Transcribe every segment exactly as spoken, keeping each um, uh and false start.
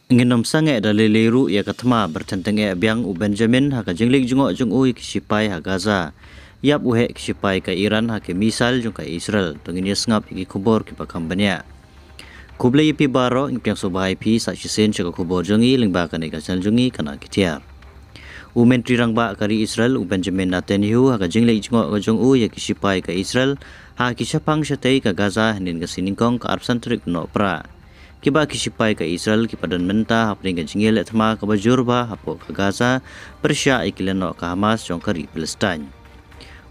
Ngin ym sangeh da lei lei ruh ïa ka thma, ba thynteng eh biang u Benjamin ha ka jingleit jngoh jong u ïa ki shipai ha Gaza. Ïap u heh ki shipai ka Iran ha ki missile jong ka Israel. To ngin ïa sngap ïa ki khubor kiba kham bniah. Khublei ïa phi baroh, ngi pdiang sngewbha ïa phi sa shisien sha ka khubor jong ngi lyngba kane ka channel jong ngi Kane Ki Tiar. U Myntri Rangbah ka ri Israel u Benjamin Netanyahu ha ka jingleit jngoh ka jong u ïa ki shipai ka Israel ha ki shaphang shatei ka Gaza hynnin ka sngi nyngkong ka arphew san tarik u Nohprah. Kiba ki shipai ka Israel kiba don mynta hapdeng ka jingïaleh thma kaba jur bha hapoh ka Gaza pyrshah ïa ki lehnoh ka Hamas jong ka ri Palestine.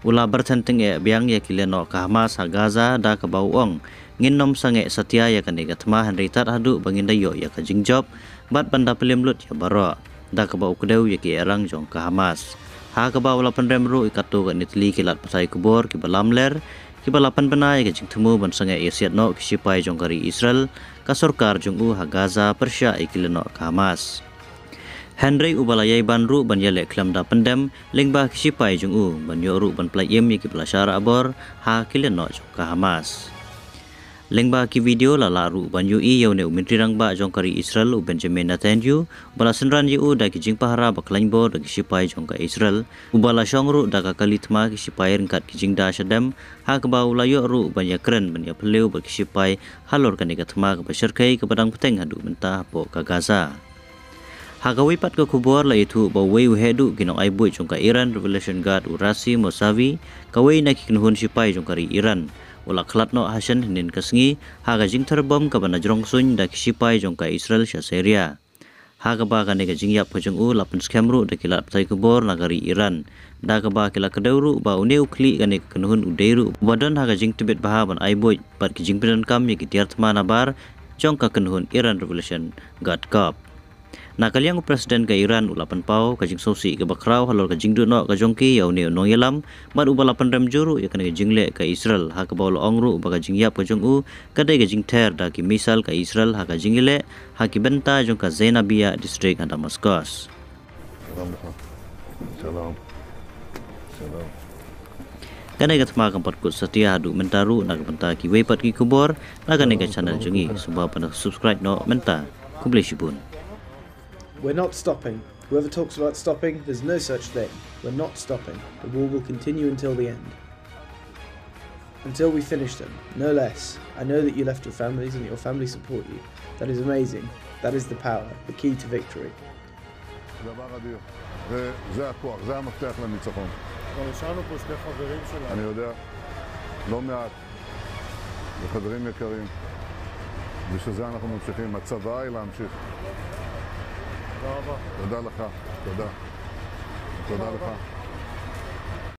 U la byrthen tyngeh biang ïa ki lehnoh ka Hamas ha Gaza da kaba u ong, ngin ym sangeh satia ïa kane ka thma hynrei tad haduh ba ngin da ïoh ïa ka jingjop bad ban da pynlem lut ïa baroh, da kaba u kdew ïa ki ehrang jong ka Hamas. Ha kaba u la pynrem ruh ïa katto katne tylli ki lad pathai khubor kiba lamler kiba la pynbna ïa ka jingthmu ban sangeh ïasiat noh ki shipai jong ka ri Israel ka sorkar jong u ha Gaza pyrshah ïa ki lehnoh ka Hamas. Hynrei uba la ïai ban ruh ban ïaleh khlem da pyndem lyngba ki shipai jong u ban ïoh ruh ban pyllait im ïa kiba la shah rah bor ha ki lehnoh jong ka Hamas. Lyngba ki video la lah ruh ban ïohi ïa une u Myntri Rangbah jong ka ri Israel u Benjamin Netanyahu ba la synran ïa u da ki jingpahara ba khlaiñ bor da ki shipai jong ka Israel, uba la shong ruh da ka kali thma ki shipai ryngkat ki jingda shadem, ha kaba u la ïoh ruh ban ïakren ban ïaphylliew bad ki shipai halor kane ka thma kaba shyrkhei kaba dang bteng haduh mynta hapoh ka Gaza. Ha kawei pat ka khubor la ïathuh ba uwei u heh duh ki nongai buit jong ka Iran Revolution Guard u Razi Mousavi, kawei na ki kynhun shipai jong ka ri Iran, u la khlad noh ha shen hynnin ka sngi ha ka jingther bom kaba na jrong suiñ da ki shipai jong ka Israel sha Syria. Ha kaba kane ka jingïap ka jong u la pynskhem ruh da ki lad pathai khubor na ka ri Iran, da kaba ki la kdew ruh ba une u khlieh kane ka kynhun u dei ruh uba don ha ka jingtbit bha ban ai buit bad ki jingpyndonkam ïa ki tiar thma nabar jong ka kynhun Iran Revolution Guard Corps. Na ka liang u President ka Iran u la pynpaw ka jingsngewsih kaba khraw halor ka jingduh noh ka jong ki ïa une u nongïalam bad uba la pynrem jur ruh ïa kane ka jingleh ka Israel, ha kaba u la ong ruh ba ka jingïap ka jong u ka dei ka jingther da ki missile ka Israel ha ka jingïaleh ha ki bynta jong ka Zainabia District ha Damascus. שלום לך. שלום. שלום. Kane ka thma kam pat kut satia haduh mynta ruh na ka bynta kiwei pat ki khubor na kane ka channel jong ngi, sngewbha ban subscribe noh mynta. Khublei shibun. We're not stopping. Whoever talks about stopping, there's no such thing. We're not stopping. The war will continue until the end. Until we finish them, no less. I know that you left your families and your families support you. That is amazing. That is the power, the key to victory. דבר אדיר. זה, זה הכוח, זה המפתח לניצחון. גם השארנו פה שני חברים שלנו. אני יודע, לא מעט. וחברים יקרים, בשביל זה אנחנו ממשיכים. הצוואה היא להמשיך. תודה רבה. תודה לך, תודה. תודה לך.